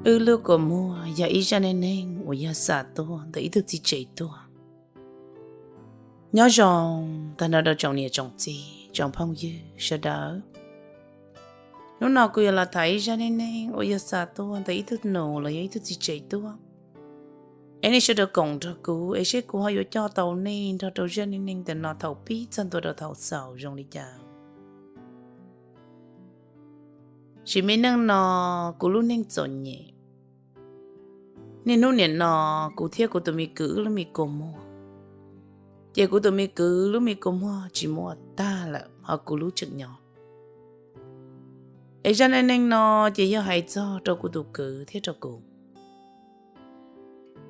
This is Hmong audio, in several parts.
Wb lub kua muag yog ib zaj neej neeg uas yog xam tuaj ntawm ib tug txiv tsev tuaj. Nyob zoo tag nrho rau tsoom niam tsoom txiv tsoom phooj ywg sawv daws. Hnub no kuv yuav los tham ib zaj neej neeg uas yog xam tuaj ntawm ib tug nus los yog ib tug txiv tsev tuaj. Es nej sawv daws koom nrog kuv es seb kuv ho yuav coj tau nej nrog rau zaj neej neeg ntawm no thaum pib txog ntua rau thaum xaus zoo li cas. Sim me neej no kuv lub neej txom nyem. Niaj hnub nim no kuv thiab kuv tus me kwv wb lub me kua muag, ces kuv tus me kwv lub me kua muag tsis muaj tag lawm ho kuv lub tseem nyob. Es zaj neej neeg no ces yog hais txog rau kuv tus kwv thiab rau kuv.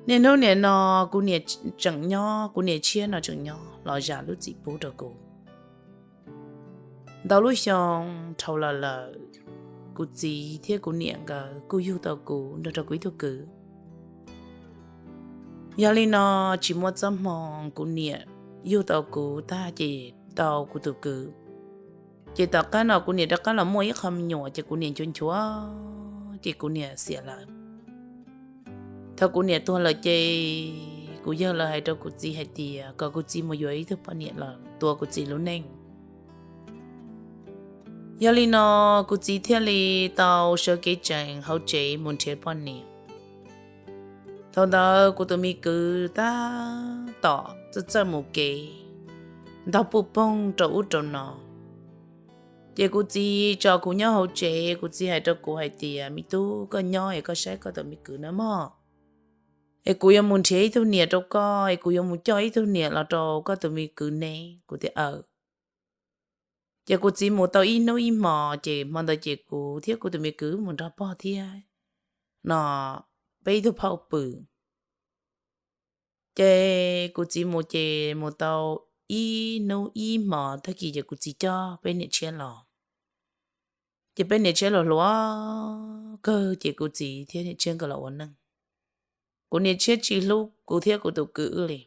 Niaj hnub nim no kuv niam tseem nyob, kuv niam tshiab no tseem nyob los zam lub txim pub rau kuv. Ntau lub xyoo dhau los lawm, kuv txiv thiab kuv niam nkawd kuj yug tau kuv nrog rau kuv ib tug kwv. Yog li no tsis muaj txoj hmoo kuv niam yug tau kuv tag ces tau kuv tus kwv. Ces tom qab no kuv niam rov qab los muaj ib qho me nyuam ces kuv niam nchuav nchuav ces kuv niam xiam lawm. Thaum kuv niam tuag lawm ces kuv yawg lawv hais rau kuv txiv hais tias kom kuv txiv mus yuav ib tug poj niam los tuav kuv txiv lub neej. Yog li no kuv txiv thiaj li tau sawv kev tsees hauv tsev mus nrhiav poj niam. Thaum ntawd kuv tus me kwv tab tom txawj txawj mus kev, ntog puj poog rau ub rau no. Ces kuv txiv tso kuv nyob hauv tsev, kuv txiv hais rau kuv hais tias, me tub, koj nyob es koj saib koj tus me kwv na mog, es kuv yuav mus nrhiav ib tug niam rau koj, es kuv yuav mus coj ib tug niam los rau koj tus me kwv ne. Kuv tias aw. Ces kuv txiv mus tau ib hnub ib hmos ces hmo ntawd ces kuv thiab kuv tus me kwv mus nrog pog thiab no peb ib tug phauj pw. Ces kuv txiv mus ces mus tau ib hnub ib hmos tag kis ces kuv txiv coj peb niam tshiab los. Ces peb niam tshiab los hluas kawg ces kuv txiv thiab niam tshiab nkawd los ua neej. Kuv niam tshiab tsis hlub kuv thiab kuv tus kwv wb li.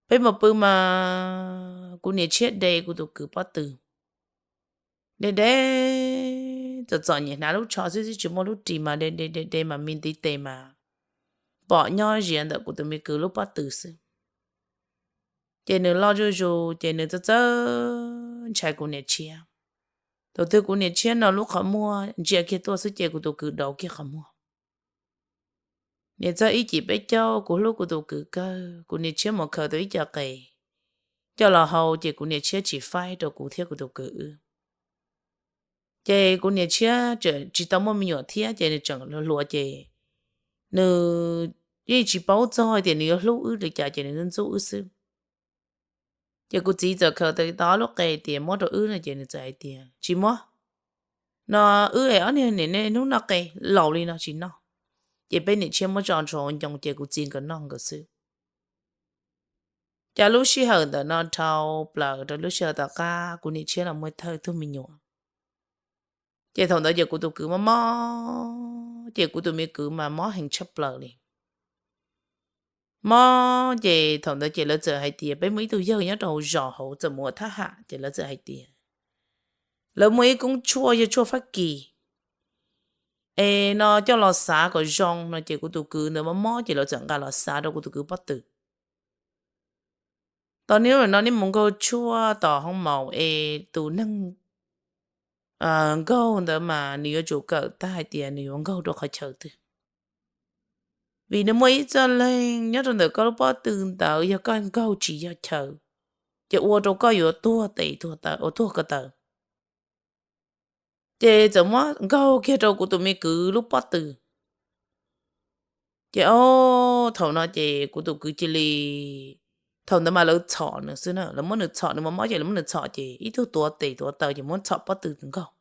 Peb mus pw mas kuv niam tshiab de kuv tus kwv pob tw, de de txom txom nyem hnav lub tsho xwb xwb tsis muaj lub ris mas de de de de mas me ntiv tes mas pom nyob zias ntawm kuv tus me kwv lub pob tw xwb. Ces nws loj zuj zus ces nws txawj txawj ntshai kuv niam tshiab. Thaum twg kuv niam tshiab no lub qhov muag ntsia kiag tuaj xwb ces kuv tus kwv dauv kiag qhov muag. Niam txog ib cim peb caug kuv hlub kuv tus kwv kawg, kuv niam tshiab mus khaws tau ib co qe coj los hau ces kuv niam tshiab tsis faib rau kuv thiab kuv tus kwv wb. Ces kuv niam tshiab tseem tsis tau muaj me nyuam thiab ces nws tseem hluas hluas ces nws yeej tsis paub txog tias nws yuav hlub wb li cas ces nws ntxub wb xwb. Ces kuv txiv txawm khaws tau tau ob lub qe tias muab rau wb no ces nws txawm hais tias tsis muab, no wb es ob niag niam nej hnub noj qe laus li no tsis noj. Ces peb niam tshiab muab tso ntshua ncoo ces kuv txiv nkawd noj nkawd xwb. Cas lub sij hawm ntawm no dhau plaws rau lub sij hawm tom qab kuv niam tshiab los muaj thawj tug me nyuam. Ces thaum ntawd ces kuv tus kwv mob mob, ces kuv tus me kwv mas mob heev tshaj plaws li. Mob ces thaum ntawd ces lawv txawm hais tias peb muaj ib tug yawg nyob rau hauv zos hauv txawm mus ua thab ham ces lawv txawm hais tias lawv muaj ib koob tshuaj yog tshuaj Fab Kis es no coj los xav kom zoo no ces kuv tus kwv ntawd mob mob ces lawv txawm nqa los xav rau kuv tus kwv pob tw. Tau niaj hnub no nej mus nkaug tshuaj tom hoo maum es tus neeg nkaug ntawd mas nws yuav tsum kawm tag hais tias nws yuav nkaug rau qhov chaw twg. Vim nws muaj ib txoj leeg nyob rau ntawm koj lub pob tw ntawd yog koj nkaug tsis yog chaw, ces ua rau koj yuav tuag tes tuag taw, ua tuag ko taw. Ces txawm muab nkaug kiag rau kuv tus me kwv lub pob tw. Ces o, thaum no ces kuv tus kwv cia li, thaum ntawd mas lawv txhom nws xwb na, lawv muab nws txhom, nws mob mob ces lawv muab nws txhom ces ib tug tuav tes tuav taw ces muab txhom pob tw nkaug.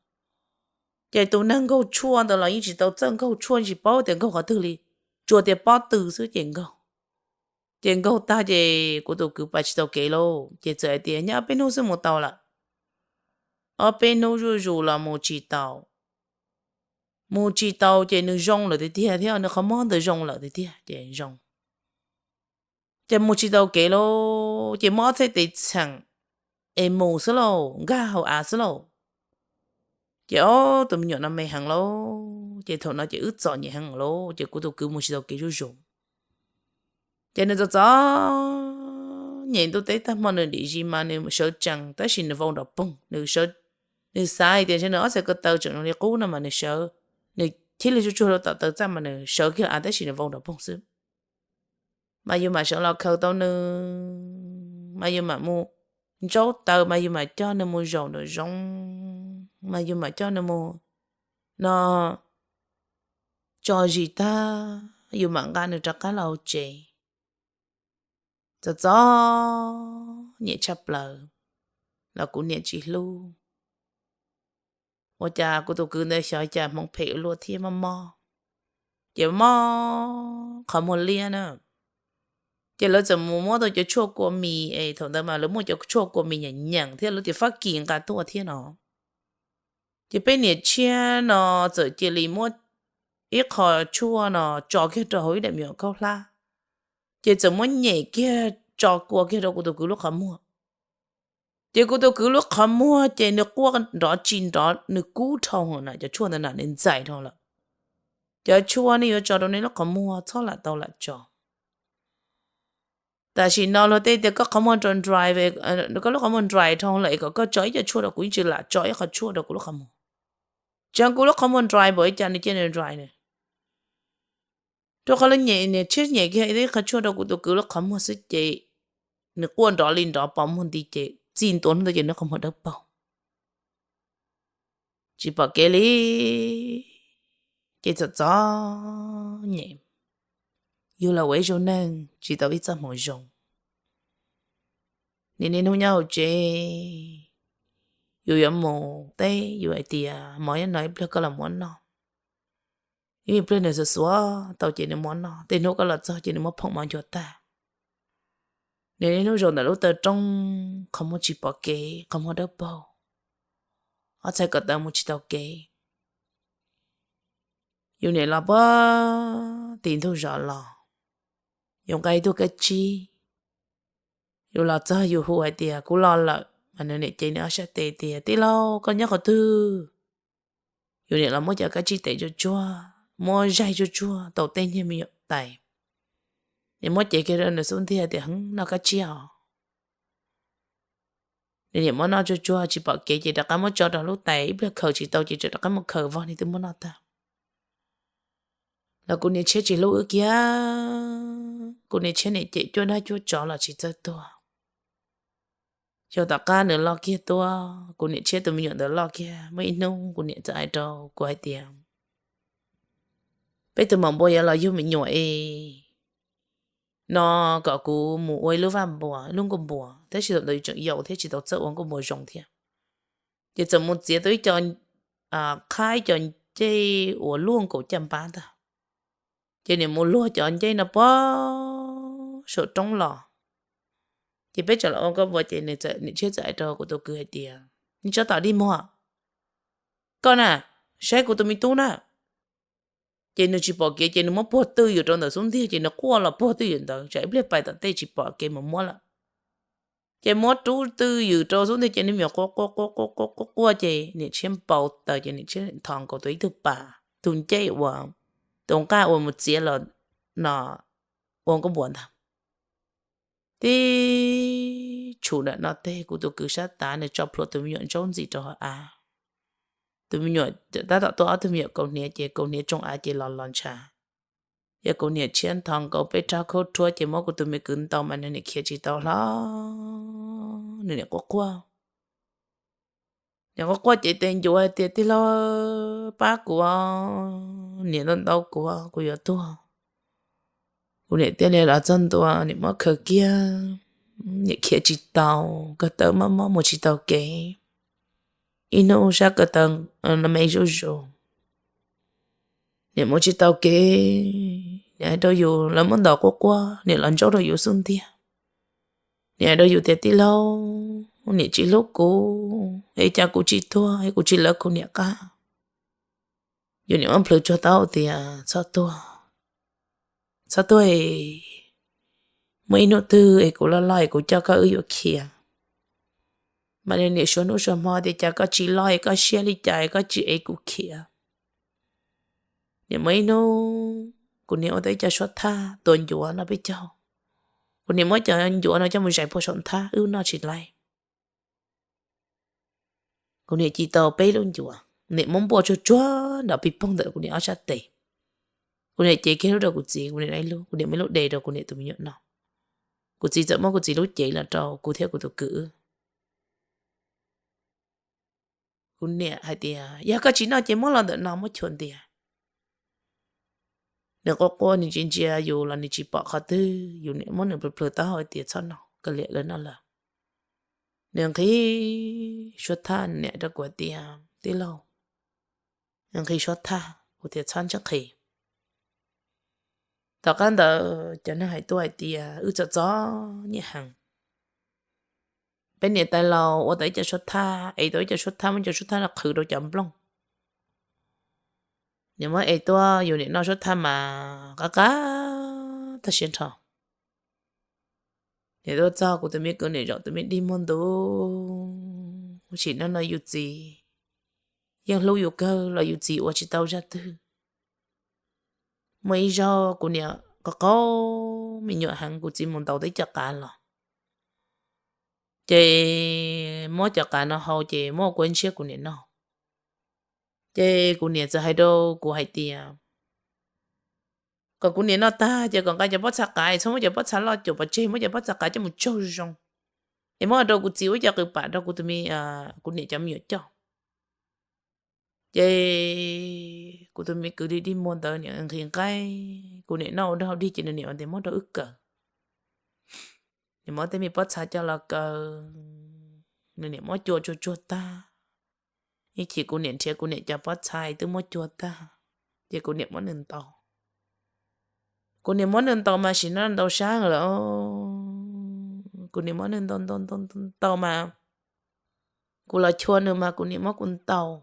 Ces tus neeg nkaug tshuaj ntawd los yeej tsis tau txawj nkaug tshuaj, tsis paub tias nkaug qhov twg li, tsuas tias pob tw xwb ces nkaug. Ces nkaug tag ces kuv tus kwv pais tsis tau kev lauj, ces txawm hais tias nyob ob peb hnub xwb mus tau lawm. Ob peb hnub zuj zus los mus tsis tau. Mus tsis tau ces nws zoo lawm tiag tiag thiab, nws qhov mob ntawd zoo lawm tiag tiag ces zoo. Ces mus tsis tau kev lauj, ces muab ob txhais tes txheem es mus xwb lauj, nkag hauv av xwb lauj. Ces ob tus me nyuam no me heev lauj, ces thaum no ces wb txom nyem heev lauj, ces kuv tus kwv mus tsis tau kev zuj zus. Ces nws txom txom nyem ntuj teb tag hmo nws dim zis mas nws sawv tsees tab sis nws vau nrov poog, nws xav hais tias ntshe nws ob txhais ko taw tseem li qub no mas nws sawv, nws thiaj li tsuag tsuag rau tom taw txaj mas nws sawv kiag av tab sis nws vau nrov poog xwb. Mas yus mam sawv los khaws tau nws, mas yus mam mus ntsaub taws, mas yus mam coj nws mus zaum nraum zoov, mas yus mam coj nws mus no tso zis tag, yus mam nqa nws rov qab los hauv tsev. Txom txom nyem tshaj plaws los kuv niam tsis hlub. Ua cas kuv tus kwv ntawd xyov cas hmoov phem ua luaj thiab mob mob, ces mob qhov muag liab na. Ces lawv txawm mus muab tau cov tshuaj kua mis es thaum ntawd mas lawv muaj cov tshuaj kua mis nyeem nyeem thiab lawv tias Fab Kis nqa tuaj thiab no. Ces peb niam tshiab no txawm cia li muab ib qho tshuaj no tso kiag rau hauv ib daim me nyuam khaub hlab, ces txawm muab nyem kiag tso kua kiag rau kuv tus kwv lub qhov muag. Ces kuv tus kwv lub qhov muag ces nws quaj nrov tsis nrov, nws kub dhau na, cov tshuaj ntawd na nws ntxais dhau lawm. Cov tshuaj nej yuav tso rau nej lub qhov muag txhob lam tau lam tso. Tam sim no luag tej tias koj qhov muag dry, koj lub qhov muag dry dhau lawm es kom koj tso ib co tshuaj rau kuv, yeej tsis lam tso ib qho tshuaj rau kuv lub qhov muag. Tseev kuv lub qhov muag dry npaum li cas nws cia nws dry na. Rau qhov lawv nyem niam tshiab nyem kiag ib qho tshuaj rau kuv tus kwv lub qhov muag xwb ces nws quaj nrov li nrov pos muag nti ces txij ntua hnub ntawd ces nws qhov muag dawb paug, tsis pom kev li. Ces txom txom nyem, yug los ua ib zaug neej tsis tau ib txoj hmoov zoo. Nim niaj hnub nyob hauv tsev, yus yuav mus teb yus hais tias mov nyob no ib pliag koj los muab noj. Ib pliag nws xuas xuav tau ces nws muab noj, tej hnub koj los txog ces nws muab phoom mov nchuav tag. Nim niaj hnub zaum ntawm lub taw roob, qhov muag tsis pom kev, qhov muag dawb paug, ob txhais ko taw mus tsis tau kev. Yus niam los puag tim ntug zos los, yus nqa ib tug kab tsib. Yus los txog yus hu hais tias kuv los lawm, mas nws niam cev nws ob sab tes tias tij laug koj nyob qhov twg? Yus niam los muab cov kab tsib tes tsuag tsuag, muab zaig tsuag tsuag tau tej niag me nyuam tais. Nws muab cev kiag rau nws xub ntiag tias heev noj kab tsib os. Nws niam muab noj tsuag tsuag tsis pom kev ces rov qab muab tso rau lub tais, ib pliag khaws tsis tau ces tseem rov qab mus khaws vog niag twb muab noj tag. Los kuv niam tshiab tsis hlub wb kiag, kuv niam tshiab niam cem cuaj dab cuaj tsov los tsis txawj tuag. Xyov tom qab nws loj kiag tuaj, kuv niam tshiab tus me nyuam ntawd loj kiag, muaj ib hnub kuv niam txawm hais rau kuv hais tias peb tus maum npua yuav los yug me nyuam es no kom kuv mus ua ib lub vaj npua, ib lub nkuaj npua, tab sis thaum ntawd yus tseem yau thiab tsis tau txawj ua nkuaj npua zoo thiab. Ces txawm mus txiav tau ib co qhaib, ib co ncej uas luaj nkaus caj npab ntag. Ces nws mus luag cov ncej no puag saum roob los. Ces peb tseem los ua nkuaj npua ces niam tshiab txawm hais rau kuv tus kwv hais tias, nej tsob tom dig muag, koj na, saib kuv tus me tub na. Ces nws tsis pom kev ces nws muab puag twj ywm rau ntawm xub ntiag ces nws quaj los puag twj ywm ntawd, tsam ib pliag pais tom tej tsis pom kev mus muab lawm. Ces muab rub twj ywm rau xub ntiag ces nws me nyuam quaj quaj quaj quaj quaj quaj ces niam tshiab npau taws ces niam tshiab thov nkaus tau ib tug pas, tus ncej uas, tus nqaj uas mus txiav los no ua nkuaj npua ntag. Tib tshum nram no teg kuv tus kwv sab tav nws tso plhuav tus me nyuam ntsaub ntxim rau hauv av. Tus me nyuam tab tom tuaj ob tug me nyuam kaus hniav ces kaus hniav tsoo av ces los los ntshav. Yog kuv niam tshiab nthos nkaus peb rab khaub rhuab ces muab kuv tus me kwv ntaus mas nws niam khiav tsis tau hlo, nws niam quaj quaj. Niam quaj quaj ces tes ncuav hais tias tij laug pab kuv, niam ntaus ntaus kuv, kuv yuav tuag. Kuv niam thiaj li los txog ntua, niam muab khaws kiag, niam khiav tsis tau, ko taw mob mob mus tsis tau kev. Ib hnub sab ko taw me zuj zus. Niam mus tsis tau kev, niam hais rau yus, lawv muab ntaus quaj quaj, niam los ntsaub rau yus xub ntiag. Niam hais rau yus tias tij laug, niam tsis hlub kuv es cas kuv tsis tuag es kuv tsis lawv kuv niam qab. Yus niam muab plhws tsuag tau tias txhob tuag, txhob tuag es muaj ib hnub twg es kuv loj loj es kuv coj koj wb yuav khiav. Mas niam suav hnub suav hmo tias, cas koj tsis loj es koj siab li cas es koj tsis ev kuv khiav? Niam muaj ib hnub kuv niam ua tau ib co suab thaj tua ncuav no peb caug. Kuv niam muab cov ncuav no coj mus zais puag saum nthab wb noj tsis laib. Kuv niam ci tau peb lub ncuav, niam muab npuaj tsuag tsuag nrov pig poog ntawm kuv niam ob sab tes. Kuv niam cev kiag lub rau kuv txiv, kuv niam ib lub, kuv niam muab lub de rau kuv niam tus me nyuam noj. Kuv txiv txawm muab kuv txiv lub cev los rau kuv thiab kuv tus kwv wb. Kuv niam hais tias, yog koj tsis noj ces muab los ntawm no muab chua ntiag. Nws quaj quaj nws tsis ntsia yus los nws tsis pom qhov twg, yus niam muab nws plhws plhws taub hau tias txhob noj, kawg liam lawv noj lawm. Nws nqhis suab thaj, niam rau kuv tias, tij laug, nqhis suab thaj. Kuv tias txhob ntsej nqhis. Tom qab ntawd cov neeg hais tuaj hais tias wb txom txom nyem heev. Peb niam tais laus ua tau ib co suab thaj, ev tau ib co suab thaj, muab cov suab thaj no qhwv rau cov nplooj. Niam muab ev tuaj yus niam noj suab thaj mas qab qab tag siab nrho. Niam tuaj txog kuv tus me kwv niam zaum tus me dig muag ntu, sim neej no yus txiv yeej hlub yus kawg los yus txiv ua tsis tau zaj twg. Muaj ib zaug kuv niam qaug qaug me nyuam heev, kuv txiv mus ntaus tau ib co qav los, ces muab cov qav no hau ces muab ua kua ntshiab kuv niam noj. Ces kuv niam txawm hais rau kuv hais tias, kom kuv niam noj tag ces kom nqa cov pob txha qav, txhob muab cov pob txha loj cuam pov tseg, muab cov pob txha qav coj mus tsaug zoo, es muab rau kuv txiv ua ib co qws pam rau kuv tus me, kuv niam cov me nyuam coj. Ces kuv tus me kwv dig dig muag ntawd niam nqhis nqaij, kuv niam noj ua dog dig ces nws niam tias muab rau wb kaw. Nws muab tej me pob txha coj los kaw, nws niam muab cua tsuag tsuag tag. Ib chim kuv niam nrhiav kuv niam cov pob txha twb muab cua tag, ces kuv niam muab nws ntaus. Kuv niam muab nws ntaus mas sim neej ntaus sab lawm. Kuv niam muab nws ntaus ntaus ntaus ntaus mas kuv los chua nws mas kuv niam muab kuv ntaus.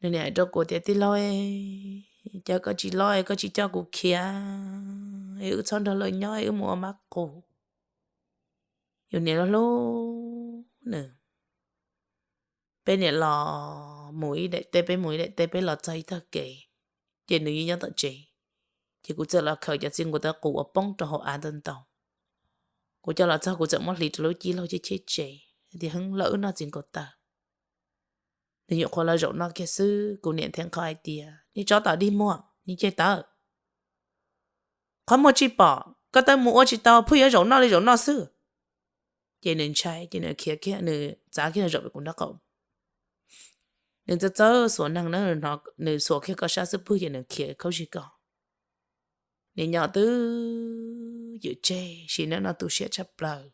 Nws niam hais rau kuv tias, tij laug, cas koj tsis loj es koj tsis coj kuv khiav, es wb txhob nrog lawv nyob, wb mus ua mab qus. Yus niam los hlub nws. Peb niam los mus ib daim teb, peb mus ib daim teb, peb los txog ib tog kev, ces nws yeej nyob tom tsev. Ces kuv txawm los khaws cov txiv nkaus taw qus uas poob rau hauv av ntau ntau, kuv coj los txog kuv txawm muab hliv rau lub cib laug cheb cheb tsev tias, heev, los wb noj txiv nkaus taw. Nws nyuam qhuav los zaum noj kiag xwb, kuv niam thiaj qhia hais tias, nej tso tom dig muag, nej ceg tawv, qhov muag tsis pom, koj tawb mus ua tsis tau, pheej yuav zaum noj li zaum noj xwb. Ces nws ntshai, ces nws khiav kiag, nws txav kiag zaum pem kuv nraub qaum. Nws txawj txawj xuas neeg na, nws xuas kiag koj sab xub pwg ces nws khiav khaub zig koj. Nws nyob twb ywm tseg, sim neej no tu siab tshaj plaws.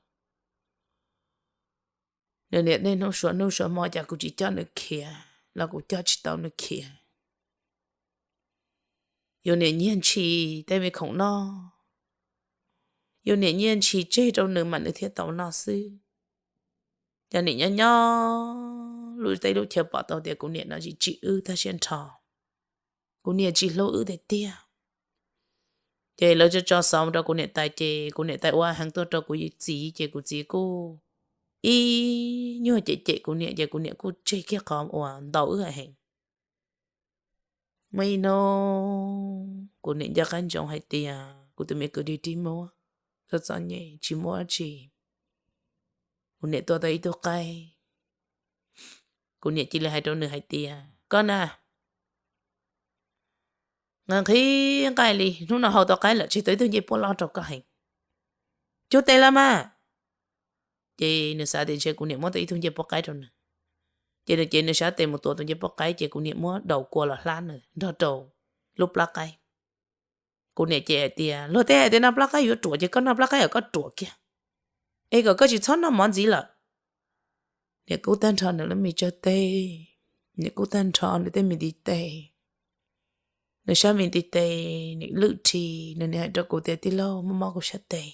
Nws niam niaj hnub suav hnub suav hmo, cas kuv tsis coj nws khiav los kuv coj tsis tau nws khiav. Yus niam nyiag ntshis tej me khoom noj, yus niam nyiag ntshis tseg rau nws mas nws thiaj tau noj xwb. Cov niam nyob nyob lub teb lub chaw pom tau tias kuv niam no tsis tsim wb tag siab nrho, kuv niam tsis hlub wb tiag tiag. Ces lawv tso tso xov rau kuv niam tais, ces kuv niam tais ua heev tuaj rau kuv txiv, ces kuv txiv kuj ib nyuag cem cem kuv niam, ces kuv niam kuj tseg kiag qhov uas ntaus wb heev. Muaj ib hnub kuv niam nco qab ntsoov hais tias kuv tus me kwv dig dig muag, txom txom nyem tsis muaj dab tsi. Kuv niam tua tau ib tug qaib, kuv niam cia li hais rau nws hais tias, koj na, nqhis nqhis nqaij li, hnub no hau tau qaib lawm, tseg tau ib tug ncej puab loj rau koj heev, cug tes los mas. Ces nws xav tias ntshe kuv niam muab tau ib tug ncej puab qaib rau nws, ces nws cev nws sab tes mus tuav tus ncej puab qaib, ces kuv niam muab daus kua los hlab nws nrog rau lub plab qaib. Kuv niam ces hais tias, luag tej hais tias noj plab qaib yuav ruam, ces koj noj plab qaib kom koj ruam kiag, es kom koj tsis txhob noj mov ntxiv lawm. Niam kub tag nrho nws lub me tsawg teg, niam kub tag nrho nws tej me ntiv tes, nws sab me ntiv tes, nws lwj rhi, nws niam hais rau kuv tias, tij laug, muab mob kuv sab tes.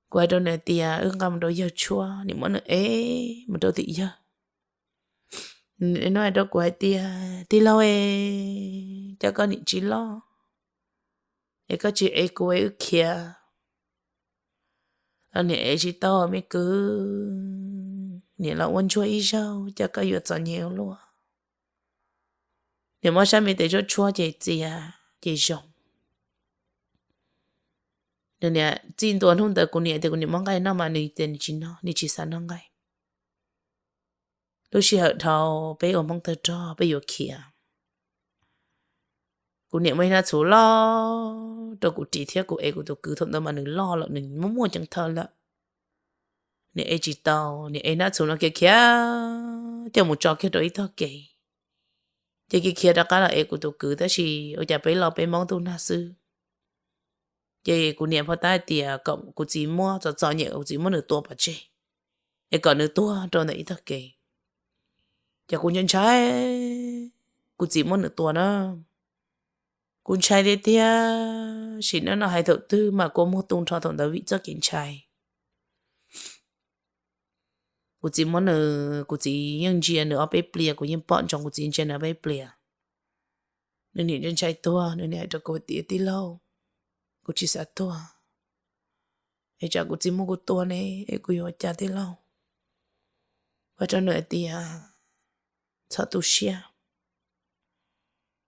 Kuv hais rau nws tias, wb nqa mus rau yawg tshuab, niam muab nws ev mus rau tim yawg. Nws hais rau kuv hais tias, tij laug, cas koj niam tsis loj es koj tsis ev kuv es wb khiav, Los niam ev tsis tau me kwv, niam los ua ntsuag ib zaug ces koj yuav txom nyem ua luaj. Niam muab sab me tes tshuab tshuab ces txias ces zoo. Nws niam txij ntua hnub ntawd kuv niam tias kuv niam muab nqaij noj mas nws tias nws tsis noj, nws tsis xav noj nqaij. Lub sij hawm dhau peb ua Hmoob tawg rog peb yuav khiav, kuv niam muab ib hnab txhuv loj rau kuv ris thiab kuv ev kuv tus kwv. Thaum ntawd mas nws loj lawm, nws muaj muaj ceev thawj lawm. Nws ev tsis tau, nws ev hnab txhuv no kiag khiav coj mus tso kiag rau ib tog kev, ces khiav khiav rov qab los ev kuv tus kwv. Tab sis ua cas peb los peb Hmoob ntuj nag xwb, ces kuv niam pho tab hais tias kom kuv txiv muab txom txom nyem, kuv txiv muab nws tua pov tseg es kom nws tuag rau ntawm ib tog kev. Ces kuv ntshai ntshai kuv txiv muab nws tua na. Kuv ntshai tiag tiag, sim neej no hais thaum twg mas kua muag tu nrho thaum ntawd vim txoj kev ntshai. Kuv txiv muab nws, kuv txiv yeej ntsia nws ob peb pliag, kuv yeej pom ntsoov kuv txiv ntsia nws ob peb pliag. Nws niam ntshai ntshai tuag, nws niam hais rau kuv tias, tij laug, kuv tsis xav tuag, es tsam kuv txiv muab kuv tua ne es kuv yuav ua cas tij laug? Kuv hais rau nws hais tias, txhob tu siab,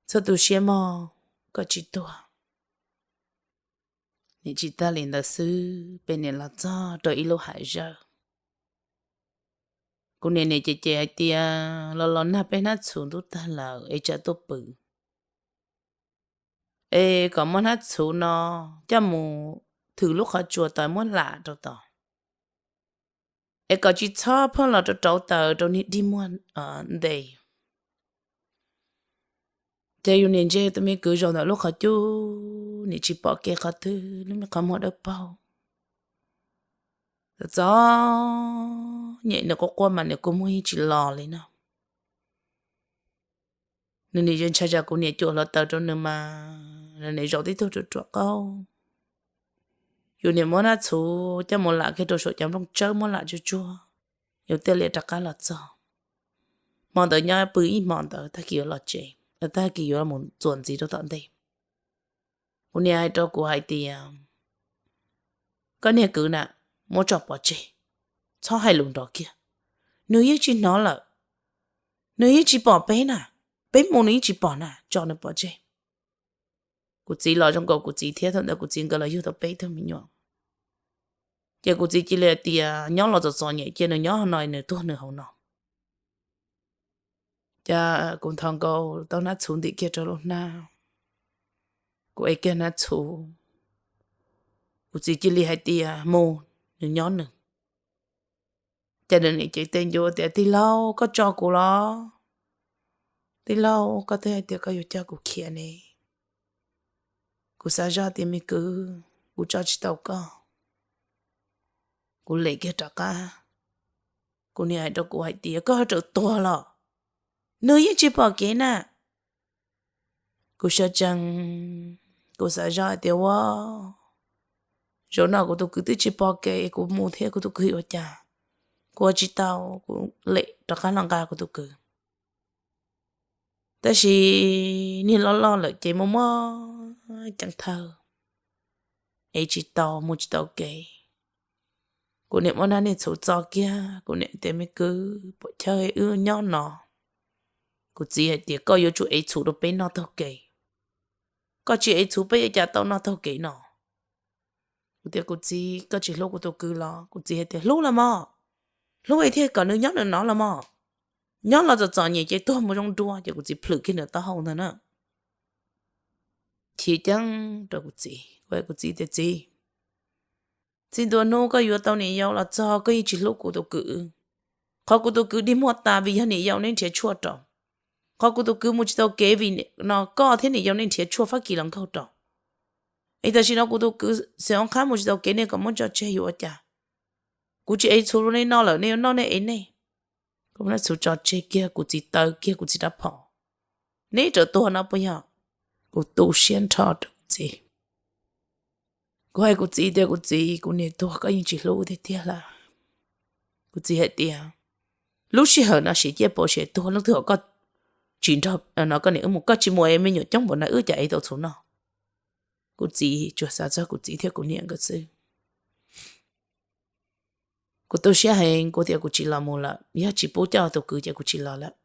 txhob tu siab mog, koj tsis tuag. Niam tsis tag li ntawd xwb, peb niam los txog rau ib lub hav zawj. Kuv niam niam ces ces hais tias, los los nag peb hnab txhuv ntub tag lawm es tsam tuaj pw, es kom muab hnab txhuv no coj mus thwm lub qhov tsua tod muab lam rau tod, es kom tsis txhob phaj los rau rauv taws rau niag dig muag ntes. Ces yus niam ntsia tus me kwv zaum ntawm lub qhov cub, niam tsis pom kev qhov twg, lub me qhov muag dawb paug, txom txom nyem, nws quaj quaj mas nws kua muag yeej tsis los li no. Nws niam ntshai tsam kuv niam cuam hluav taws rau nws mas nws zaum tib tug ruam ruam qauj. Yus niam muab hnab txhuv coj mus lam kiag rau saum cov nplooj tsawb muab lam tsuag tsuag, yus thiaj li rov qab los txog. Hmo ntawd nyob pw ib hmo ntawd tag kis yuav los tsev, tag kis yuav mus txuas ntxiv rau tom ntej. Kuv niam hais rau kuv hais tias, koj niag kwv na, muab tso pov tseg, txhob hais lus nrov kiag. Nws yeej tsis hnov lawm, nws yeej tsis pom peb na, peb mus nws yeej tsis pom na, tso nws pov tseg. Kuv txiv los zoo nkaus kuv txiv thiab, thaum ntawd kuv txiv nkawd los yug tau peb tug me nyuam. Ces kuv txiv cia li hais tias nyob los txom txom nyem, cia nws nyob no, nws tuag nws hauv no. Ces kuv nthos nkaus tau hnab txhuv ntim kiag rau lub hnab, kuv ev kiag hnab txhuv, kuv txiv cia li hais tias mus, nws nyob nws. Ces nws niam cev tes ncuav tias, tij laug, koj tso kuv los? Tij laug, koj twb hais tias koj yuav coj kuv khiav ne. Kuv xav zoj tias me kwv, kuv tso tsis tau koj. Kuv lem kiag rov qab, kuv niam hais rau kuv hais tias koj ha rawm tuag los, nws yeej tsis pom kev na. Kuv sawv tsees, kuv xav zoj hais tias ua, zaum no kuv tus kwv twb tsis pom kev, kuv mus thiab kuv tus kwv yuav ua cas? Kuv ua tsis tau, kuv lem rov qab los nqa kuv tus kwv. Tab sis niag loj loj lawm ces muaj muaj ceev thawj, ev tsis tau, mus tsis tau kev. Kuv niam muab hnab niag txhuv txo kiag, kuv niam tias me kwv, pom chaw wb nyob no. Kuv txiv hais tias koj yuav tsum ev txhuv rau peb noj taug kev, koj tsis ev txhuv peb yuav cas tau noj taug kev no. Kuv tias kuv txiv, koj tsis hlub kuv tus kwv los? Kuv txiv hais tias hlub los mog, hlub es thiaj kom nws nyob nws no los mog, nyob los txom txom nyem ces tuag mus zoo dua. Ces kuv txiv plhwm kiag nws taub hau ntag na, chim ceeb rau kuv txiv. Kuv hais kuv txiv tias txiv, txij ntua hnub koj yuav tau niam yau los txog koj yeej tsis hlub kuv tus kwv. Qhov kuv tus kwv dig muag tas vim yog niam yau nej nrhiav tshuaj rau. Qhov kuv tus kwv mus tsis tau kev vim no koj thiab niam yau nej nrhiav tshuaj fab kis los nkaug rau. Es tam sim no kuv tus kwv xeem ob qhab mus tsis tau kev, nej kom muab tso tseg yuav ua cas? Kuv tsis ev txhuv rau nej noj lawm, nej yuav noj nej ev nej. Kuv muab txhuv tso tseg kiag, kuv txiv taw kiag kuv txiv rab phom. Nej rawm tuag no puas yog? Kuv tu siab nrho rau kuv txiv. Kuv hais kuv txiv tias kuv txiv, kuv niam tuag koj yeej tsis hlub tiag tiag lawm. Kuv txiv hais tias lub sij hawm no siv ciaj pauv siv tuag, leej twg hom koj tsis nrog no koj niam wb mus, koj tsis mus es me nyuam coob npaum no wb cas ev tau txhuv noj. Kuv txiv tsuas xav txog kuv txiv thiab kuv niam nkawd xwb. Kuv tu siab heev, kuv tias kuv tsis los mus lawm, yog tsis pub coj tus kwv ces kuv tsis los lawm.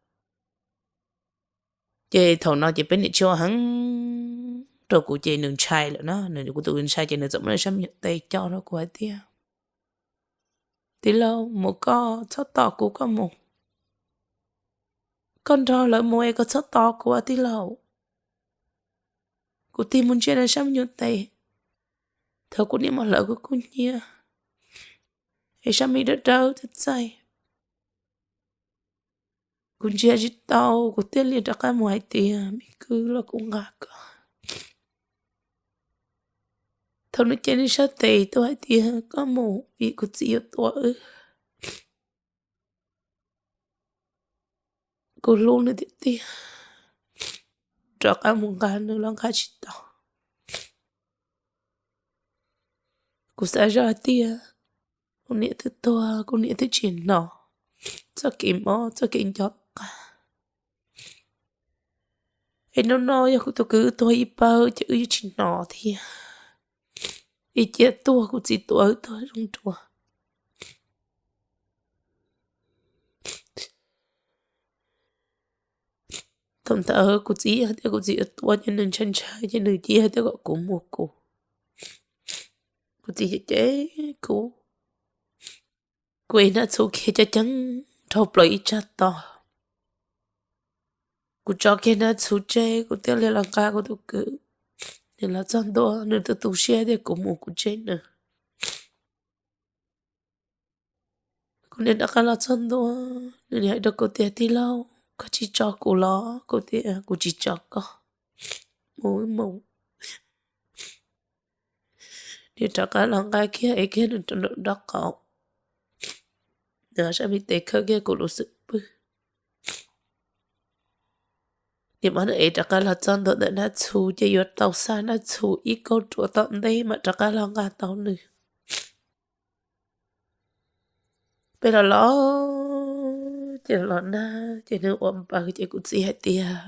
Ces thaum no ces peb niam tshiab ua heev rau kuv ces nws ntshai lawm na, kuv tus kwv ntshai ces nws txawm muab nws sab me nyuam tes co rau kuv hais tias, tij laug, mus koj txhob tos kuv, koj mus, koj nrog lawv mus es koj txhob tos kuv tij laug. Kuv tig mus ntsia nws sab me nyuam tes, thaum kuv niam mus hlawv kuv kub hnyiab es sab me dawb dawb txaij txaij. Kuv ntsia tsis tau, kuv thiaj li rov qab mus hais tias, me kwv, los kuv nqa koj. Thaum nws cev nws sab tes tuaj hais tias koj mus vim kuv txiv yuav tua wb, kuv hlub nws tiag tiag, rov qab mus nqa nws los nqa tsis tau. Kuv xav zoj hais tias kuv niam twb tuag, kuv niam twb tsis hnov txoj kev mob txoj kev nco qab. Es hnub no yog kuv tus kwv tuag ib pawg ces wb yuav tsis hnov thiab. Ib cia tuag kuv txiv tua wb tuag zoo dua. Thaum ntawd kuv txiv hais tias kuv txiv yuav tua ces nws ntshai ntshai ces nws cia hais tias kom kuv mus kuv. Kuv txiv cem cem kuv, kuv ev hnab txhuv kiag coob coob dhau plaws ib tsag to. Kuv tso kiag hnab txhuv tseg kuv thiaj li los nqa kuv tus kwv. Nws los txog ntua nws tu tu siab tias kuv mus kuv tseg nws. Kuv niam rov qab los txog ntua, nws hais rau kuv tias tij laug, koj tsis tso kuv los? Kuv tias kuv tsis tso koj, mus wb mus. Nws rov qab los nqa kiag ev kiag nws rau nraum nraub qaum, nws sab me tes khawb kiag kuv lub xub pwg. Nim no nws ev rov qab los txog ntua ntawm hnab txhuv ces yuav tau xa hnab txhuv ib kauj ruam tom ntej mam rov qab los nqa tau nws. Peb los los ces los nag ces nws ua npaws ces kuv txiv hais tias,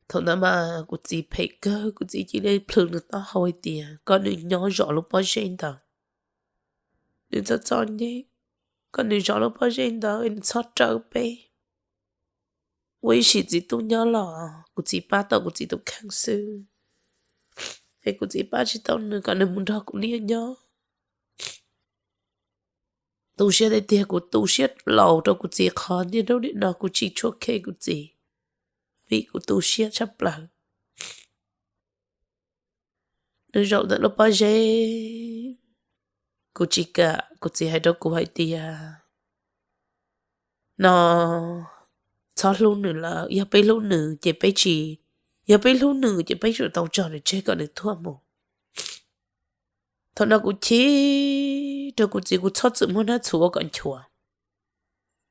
thaum ntawd mas kuv txiv phem kawg, kuv txiv cia li plhws nws taub hau hais tias kom nws nyob zov lub pob zeb ntawd, nws txom txom nyem, kom nws zov lub pob zeb ntawd nws txhob raws peb. Ua ib sim txiv tub nyob los kuv txiv pab tau kuv txiv tus kheej xwb, es kuv txiv pab tsis tau nws, kom nws mus nrog kuv niam nyob. Tu siab tiag tiag, kuv tu siab laus rau kuv txiv qhov niaj hnub nim no kuv tsis tshua khe kuv txiv, vim kuv tu siab tshaj plaws. Nws zaum ntawm lub pob zeb, kuv tsis kam, kuv txiv hais rau kuv hais tias, no, txhob hlub nws lawm, yog peb hlub nws ces peb tsis, yog peb hlub nws ces peb yuav tau tso nws tseg kom nws tuag mus. Thaum no kuv chim rau kuv txiv, kuv txhob txwm muab hnab txhuv ua kom nchuav.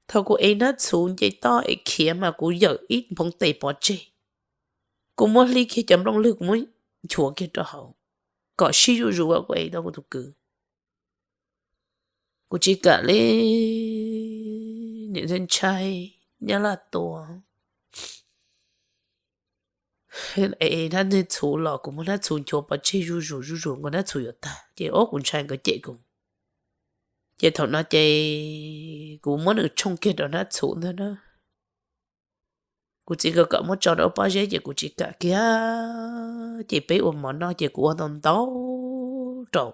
Thaum kuv ev hnab txhuv nce toj es khiav mas kuv yawm ib nphoov tes pov tseg. Kuv muab hlib kiag cov nplooj lwg kuv muab nchuav kiag rau hauv kom sib zuj zus uas kuv ev tau kuv tus kwv. Kuv tsis kam li, niam ntshai nyab laj tua, ev hnab txhuv los kuv muab hnab txhuv nchuav pov tseg zuj zus zuj zus, nkawd hnab txhuv yuav tag ces ob kuv ntshai nkawd cem kuv. Ces thaum no ces kuv muab nws tshooj kiag rau hnab txhuv ntag na. Kuv txiv nkawd kom muab tso rau pob zeb ces kuv tsis kam kiag, ces peb ua mov noj ces kuv ua ntau ntau rau.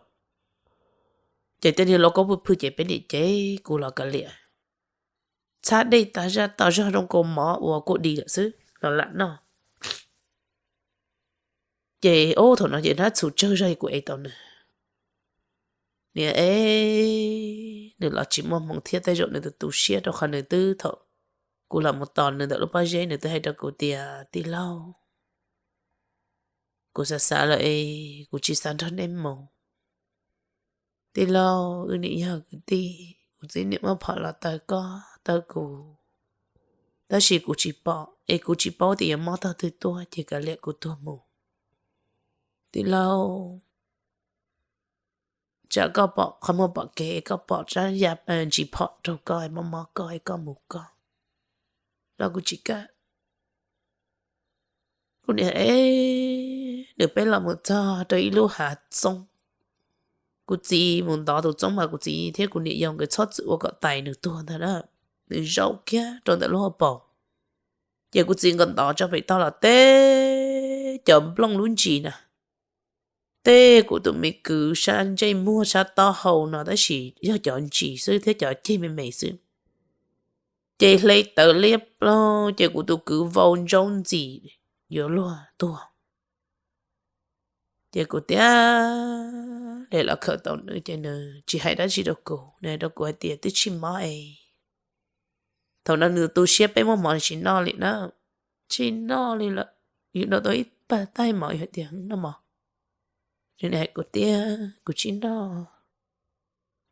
Ces tej niag lauj kaub pw phwj ces peb niam cev kuv los kav liam, txhab dej tas zaj tas zog zoo nkaus mov uas kuj di lawm xwb los lam noj. Ces ob thaum no ces hnab txhuv tsawg zog kuv ev tau nws. Niam e, nws los tsis muaj hmoo thiab, tej zaum nws tus tu siab rau qhov nws twb thaum kuv los mus tos nws ntawm lub pob zeb nws twb hais rau kuv tias, tij laug, kuv xav xav lawm es kuv tsis xav nrog nej mus. Tij laug, wb niam yog kwv tij, kuv txiv niam muab phom los taw koj taw kuv, tab sis kuv tsis pom es kuv tsis paub tias yuav mob tog twg tuaj ces kav liam kuv tuag mus. Tij laug, tsam koj pom qhov muag pom kev, koj pom tsab ya ntsis phom rau koj, mob mob koj es koj mus koj, los kuv tsis kam. Kuv niam e, nws peb los mus txog rau ib lub hav txoov, kuv txiv mus ntov tus txoob mas kuv txiv thiab kuv niam yau nkawd txhob txwm ua kom tais nws tuag ntag na. Nws zaum kiag rau ntawm lub hauv paus, ces kuv txiv nkawd ntov tso pem toj los teb cov nplooj lub ntsis na, teb kuv tus me kwv sab ntsej muag sab taub hau no tab sis yog cov ntsis xwb thiab cov ceg me me xwb. Ces hle tawv liab ploog ces kuv tus kwv vau ntsaub ntxim yuav luag tuag. Ces kuv tias le los khawm tau nws ces nws tsis hais dab tsi rau kuv, nws hais rau kuv hais tias twb tsis mob es. Thaum no nws tu siab peb muab mov nws tsis noj li na, tsis noj li lawm, yus noj tau ib pag taig mov yus hais tias noj mov. Nws hais kuv tias kuv tsis noj,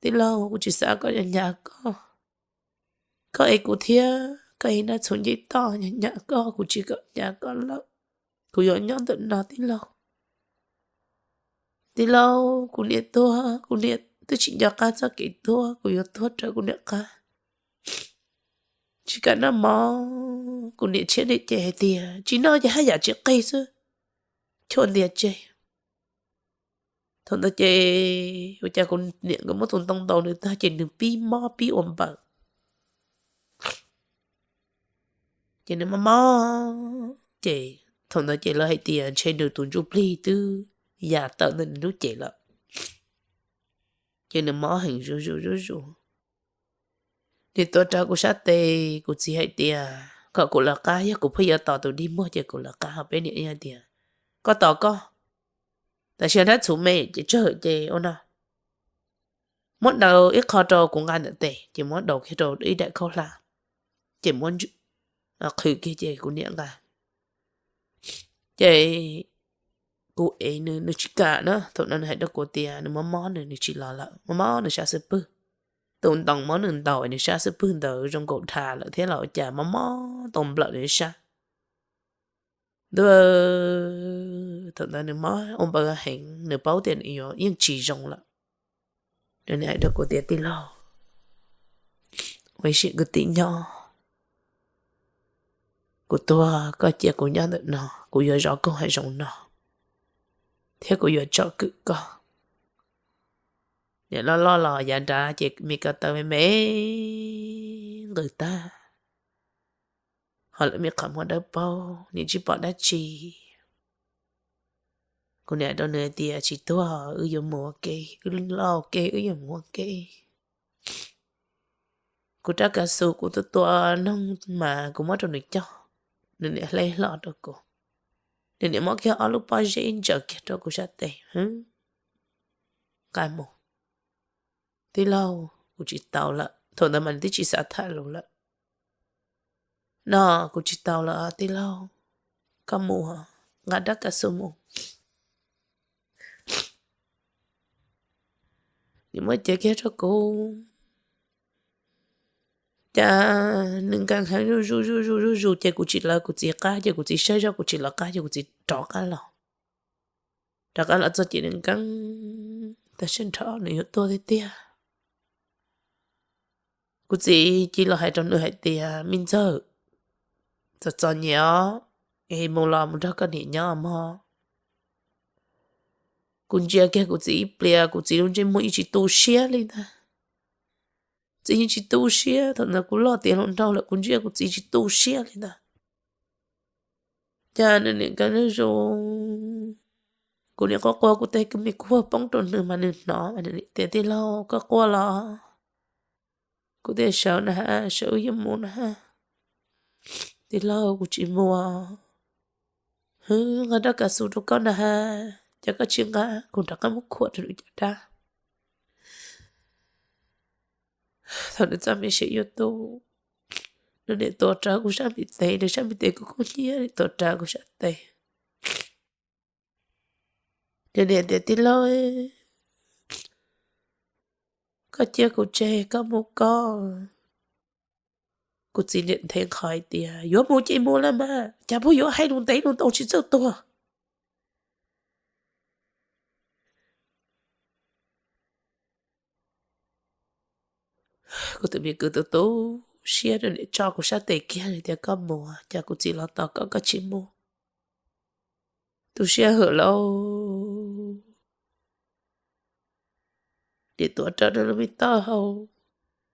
tij laug, kuv tsis xav kom nyas koj, koj ev kuv thiab koj ev Nab Txhuv nce toj, nyas koj, kuv tsis kom nyas koj lawm, kuv yuav nyob ntawm no tij laug. Tij laug, kuv niam tuag, kuv niam twb tsis nco qab txoj kev tuag, kuv yuav tuag raws kuv niam qab. Tsis kam noj mov, kuv niam tshiab niam ces hais tias tsis noj ces haj yam tsis qig xwb, chua ntias tseg. Thaum ntawd ces ua cas kuv niam nkawd muab tus ntoo ntaus nws tag ces nws pib mob pib ua npaws. Ces nws mob mob ces thaum ntawd ces lawv hais tias ntshe nws tus ntsuj plig twb ya tawm ntawm nws lub cev lawm. Ces nws mob heev zuj zus zuj zus. Nws tuav rawv kuv sab tes, kuv txiv hais tias kom kuv lawv qab, yog kuv pheej yuav tos tus dig muag ces kuv lawv qab ho peb niam ib hais tias koj tos koj, tam sim no Nab Txhuv me ces tsawg ces ua no, muab daus ib qho rau kuv nqa ntawm tes, ces muab daus kiag rau ib daim khaub hlab, ces muab qhwv kiag ces kuv niam nqa. Ces kuv ev nws, nws tsis kam na, thaum no nws hais rau kuv tias nws mob mob nws, nws tsis los lawm, mob mob nws sab xub pwg. Tus ntoo muab nws ntaus nws sab xub pwg ntawd zoo nkaus dhas lawm thiab los ua cas mob mob tau nplawm nws sab. Ntuj, thaum ntawd nws mob ua npaws heev, nws paub tias nws yuav yeej tsis zoo lawm. Nws hais rau kuv tias tij laug, ua ib sim kwv tij nyob, kuv tuag koj cia kuv nyob ntawm no, kuv yuav zov koog hav zoov no, thiab kuv yuav tsom kwm koj. Niam loj loj los yav nrad ces me ko taw me me nqws tag, ho lawv me qhov muag dawb paug, niam tsis pom dab tsi. Kuv niam rau nws hais tias tsis tuag, wb yuav mus ua ke, wb loj ua ke, wb yuav mus ua ke. Kuv rab kav xus kuv tua tua noog mas kuv muab rau nws coj, nws niam hle hlo rau kuv. Nws niam muab kiag ob lub pob zeb ntsaws kiag rau kuv sab tes, nqa mus. Tij laug, kuv tsis tau lawm. Thaum ntawd mas nws twb tsis xav tham lus lawm. No, kuv tsis tau lawm tij laug, koj mus, nqa rab kav xus mus. Nws muab cev kiag rau kuv, cas nws nkees heev zuj zus zuj zus zuj zus ces kuv tsis lawv kuv txiv qab, ces kuv txiv saib zoj kuv tsis lawv qab ces kuv txiv rov qab los. Rov qab los txog ces nws nkees tag sab nrho, nws yuav tuag tiag tiag. Kuv txiv cia los hais rau nws hais tias me ntxawg, txom txom nyem os, es mus los mus nrog koj niam nyob mog. Kuv ntsia kiag kuv txiv ib pliag, kuv txiv lub ntsej muag yeej tsis tu siab li ntag. Txiv yeej tsis tu siab, thaum ntawd kuv loj tiav hluas nraug lawm kuv ntsia kuv txiv tsis tu siab li ntag. Cas nws niam nkees zuj zus, kuv niam quaj quaj kuv tej me kuv poob rau nws mas nws hnov mas nws tias tij laug koj quaj los? Kuv tias sawv na has, sawv wb yuav mus na has. Tij laug kuv tsis mus. Hwb, nqa rab kav xus rau koj na has, cas koj tsis nqa? Kuv rov qab muab khuam rau nws cov dab. Thaum nws txaj me sim yuav tu, nws niam tuav rawv kuv sab me tes, nws sab me tes kuv kub hnyiab, nws tuav rawv kuv sab tes. Nws niam tias tij laug, koj cia kuv tseg koj mus koj. Kuv txiv niam nthe nqho hais tias yuav mus ces mus los mas, cas puas yuav hais lus ntev lus ntau tsis txawj tuag. Kuv tus me kwv tu tu siab, nws niam tso kuv sab tes kiag tias koj mus, cas kuv txiv los tos koj koj tsis mus. Tu siab hwm lauj. Niam tuav rawv nws lub me taub hau,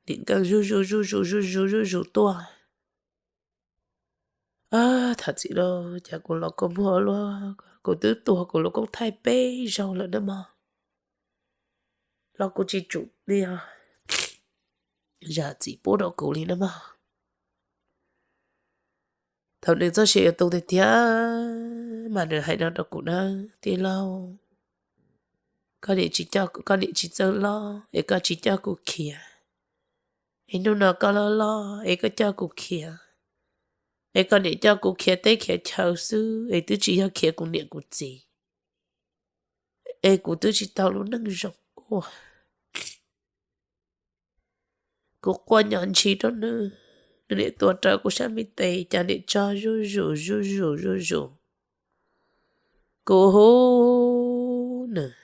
niam nkees zuj zus zuj zus zuj zus zuj zus tuaj. Tham txim lauj, cas kuv los kua muag luaj, kuv twb tuag kuv lub koob thaij peb zaug lawm na mog, los kuv tsis tsum li os, zam txim pub rau kuv li na mog. Thaum nws txoj sia yuav tu tiag tiag mas nws hais no rau kuv na, tij laug, koj niam tsis txawj loj es koj tsis coj kuv khiav, es hnub no koj loj loj es koj coj kuv khiav, es koj niam coj kuv khiav teb khiav chaw xwb es twb tsis yog khiav kuv niam kuv txiv, es kuv twb tsis tau lub neej zoo ua. Kuv quaj nyo ntshis rau nws, nws niam tuav rawv kuv sab me tes cas niam tso zuj zus zuj zus zuj zus. Kuv hu nws,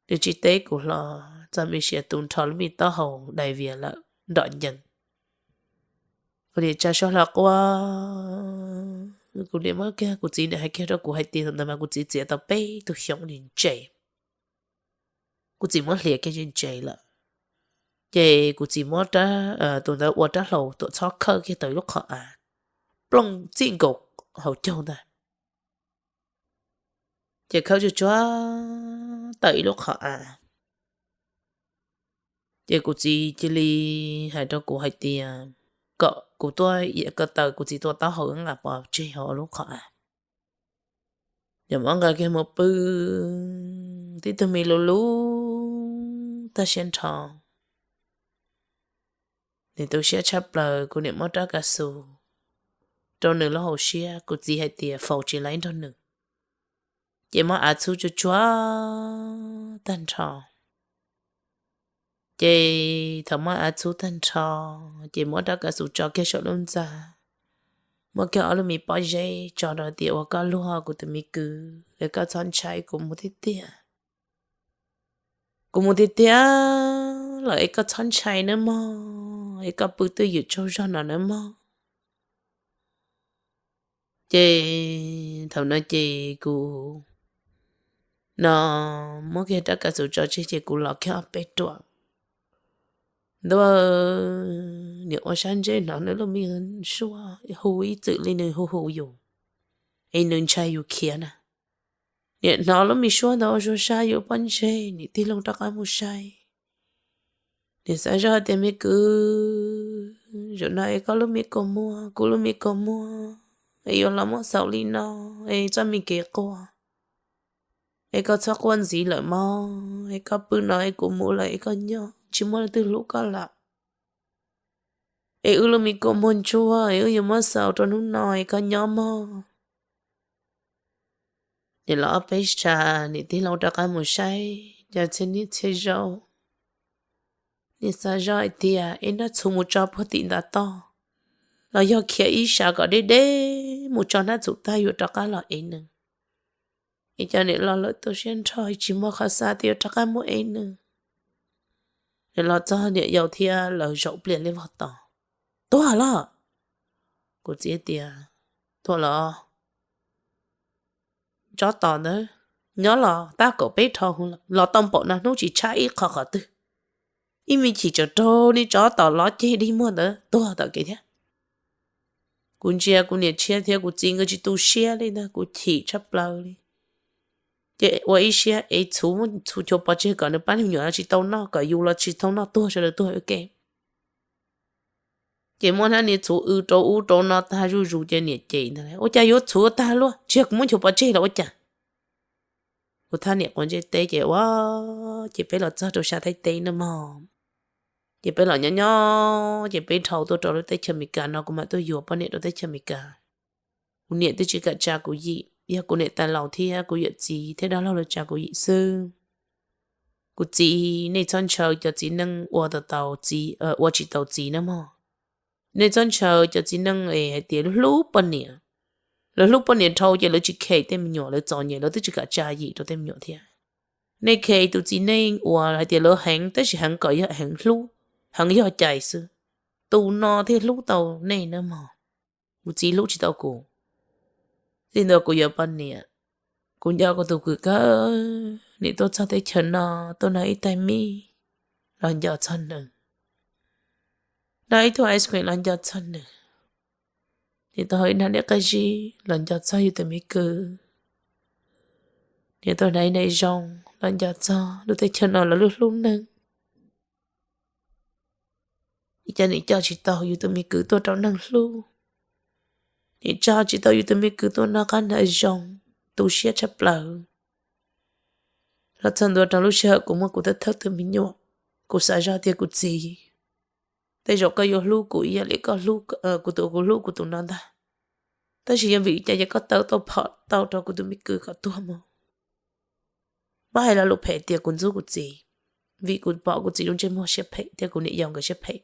nws tsis teb kuv hlo, txoj me sia tu nrho lub me taub hau dai vias lawm nrom ncees. Kuv niam tsa suab hlo quaj, kuv niam muab kiag kuv txiv niam hais kiag rau kuv hais tias thaum ntawd mas kuv txiv txiav tau peb tug xyoo ntse, kuv txiv muab hliav kiag ntse ntse lawm. Ces kuv txiv muab tus ntawd ua rab hlau tuam txhob khawb kiag tau ib lub qhov av plooj txij nkaus hauv caug ntag. Ces khawb tsuag tsuag tawm ib lub qhov av. Ces kuv txiv cia li hais rau kuv hais tias kom kuv tuaj ko taw kuv txiv tua taub hau nqa pov tseg hauv lub qhov av. Yog muab nqa kiag mus pw, tib tug me lus lub tag siab nrho. Nws tu siab tshaj plaws, kuv niam muab rab kav xus rau nws lub hauv siab, kuv txiv hais tias faus tsis laib nrog nws, ces muab av txhub tsuag tsuag tag nrho. Ces thaum muab av txhub tag nrho, ces muab rab kav xus tso kiag saum lub ntxa, muab kiag ob lub me pob zeb tso rau tias ua koj luag kuv tus me kwv, es koj txhob ntshai, kuv mus tiag tiag. Kuv mus tiag tiag lawm es koj txhob ntshai nawb mog, es koj pw twj ywm tsaug zog no nawb mog. Ces thaum no ces kuv no muab kiag rab kav xus tso tseg ces kuv los kiag ob peb ruam. Ntuj, niam ua sab ntsej hnov nws lub me suab hu ib txwm li nws hu hu yus, es nws ntshai yus khiav na. Niam hnov lub me suab ntawd ua zog sab yus pob ntseg, niam tig loo rov qab mus saib. Niam xav zoj tias me kwv, zaum no es koj lub me kua muag, kuv lub me kua muag, es yuav los muab xaus li no, es txoj me kev quaj, es koj txhob quaj ntxiv lawm mog, es koj pw no es kuv mus lawm es koj nyob, tsis muaj leej twg hlub koj lawm. Es wb lub me kua muag ntsuag es wb yuav muab xaus rau hnub no es koj nyob mog. Niam los ob peb sab, niam tig loo rov qab mus saib cov txhiaj niaj txhiaj zaus. Niam xav zoj hais tias es noj txhuv mus tso puag tim ntav toj, los yog khiav ib sab kom deb deb mus tso hnab txhuv tag yuav rov qab los ev nws. Es cov niam los lawm tu siab nrho tsis muaj qhov xav tias yuav rov qab mus ev nws. Niam los txog niam yaus thiab lawv zaum pliam li vog tos. Tuag los? Kuv txiv tias, tuag los? Tsob tos ntawd nyob los tab kaum peb rho hu los tau npaum no hnub tsis tshab ib qho qhov twg. Ib me chim tsawm raug nej tsob tos lov ceg dig muag ntawd tuag tom kev thiab. Kuv ntsia kuv niam tshiab thiab kuv txiv nkawd tsis tu siab li ntag, kuv chim tshaj plaws li. Ces ua ib siab ev txhuv, txhuv chua pov tseg kom nws pab me nyuam los tsis tau noj, kom yus los tsis tau noj, tuag sawv daws tuag ua ke. Ces muab hnab niag txhuv w rau ub rau no tag zuj zus ces niam cem ntag, ua cas yuav txhuv tag luaj, tsis yog kuv muab chua pov tseg los ua cas? Kuv thaj niam quav ntsej teb ces ua, ces peb los txog rau sab Thaib teb no mog. Ces peb los nyob nyob ces peb dhau tuaj rau lub teb chaws Amelikas no kuv mam tuaj yuav poj niam rau teb chaws Amelikas. Kuv niam twb tsis kam tsa kuv yim, yog kuv niam tais laus thiab kuv yawm txiv thiab dab laug lawv tsa kuv yim xwb. Kuv txiv, nej txhob ntshaw cov txiv neej ua tau, ua tsis tau txiv na mog. Nej txhob ntshaw cov txiv neej es hais tias lawv hlub poj niam. Lawv hlub poj niam dhau ces lawv tsis khes tej me nyuam, lawv txom nyem lawv twb tsis kam tsa yim rau tej me nyuam thiab. Nej khes tus txiv neej uas hais tias lawv heev tab sis heev kom yog heev hlub, heev yog cais xwb, tus no thiaj hlub tau nej na mog. Kuv txiv hlub tsis tau kuv, txij ntawd kuv yuav poj niam, kuv nco kuv tus kwv kawg. Nim tuaj txog teb chaws no, tuaj noj ib tais mis los nco txog nws, noj ib tug ice cream los nco txog nws, nim tuaj haus ib nab dej qab zib los nco txog yus tus me kwv, nim tuaj hnav ib nab zoo los nco txog lub teb chaws no lawv lub hlub neeg. Ib co nim coj tsis tau yus tus me kwv tuaj rau neeg hlub, nim tso tsis tau yus tus me kwv tuaj noj qab hnav zoo, tu siab tshaj plaws. Los txog ntua rau lub sij hawm kuv muaj kuv thawj thawj tus me nyuam, kuv xav zog tias kuv txiv, tej zaum koj yuav hlub kuv ib yam li koj hlub, kuv tus, kuv hlub kuv tus no ntag, tab sis yog vim li cas ces koj tawb tau phom tau rau kuv tus me kwv kom tuag mus. Muab hais lo lus phem tias kuv ntxub kuv txiv, vim kuv pom kuv txiv lub ntsej muag siab phem thiab kuv niam yau nkawd siab phem.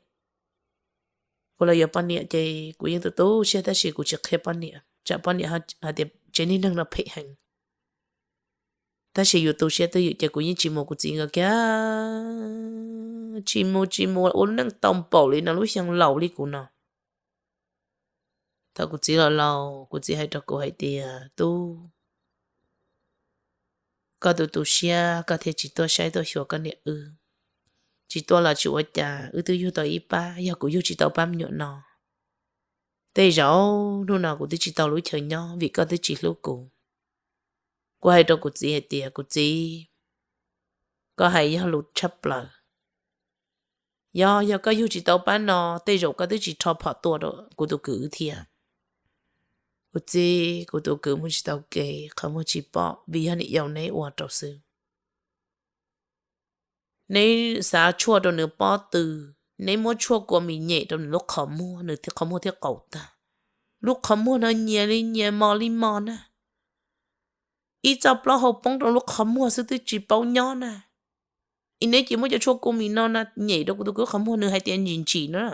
Kuv los yuav poj niam ces kuv yeej tu tu siab tab sis kuv tsis qhia poj niam, tsam poj niam hais tias tsev neeg no phem heev. Tab sis yus tu siab twj ywm ces kuv yeej tsis mus kuv txiv nkawd kiag, tsis mus tsis mus ua lub neej tau npaum li no lub xyoo laus li kuv no. Thaum kuv txiv los laus kuv txiv hais rau kuv hais tias, Tub, koj tu tu siab koj thiaj tsis tuaj saib tuaj xyuas koj niam wb. Tsis tuaj los tsis ua cas, wb twb yug tau ib pab, yog kuv yug tsis tau pab me nyuam no, tej zaum hnub no kuv twb tsis tau lub chaw nyob vim koj twb tsis hlub kuv. Kuv hais rau kuv txiv hais tias, Kuv txiv, koj hais yog lus tshaj plaws. Yog, yog koj yug tsis tau pab no, tej zaum koj twb tsis rho phom tua rau kuv tus kwv thiab. Kuv txiv, kuv tus kwv muaj tsis tau kev, qhov muag tsis pom vim yog niam yau neb ua rau xwb. Neb xav tshuaj rau nws pob tw, neb muab tshuaj kua mis nyem rau nws lub qhov muag, nws qhov muag thiaj qaum tag. Lub qhov muag no nyias li nyias mos li mos na, ib txoj plaub hau poob rau lub qhov muag xwb twb tsis paub nyob na. Es neb cia muab cov tshuaj kua mis no na nyem rau kuv tus kwv qhov muag, nws hais tias ntsim ntsim no.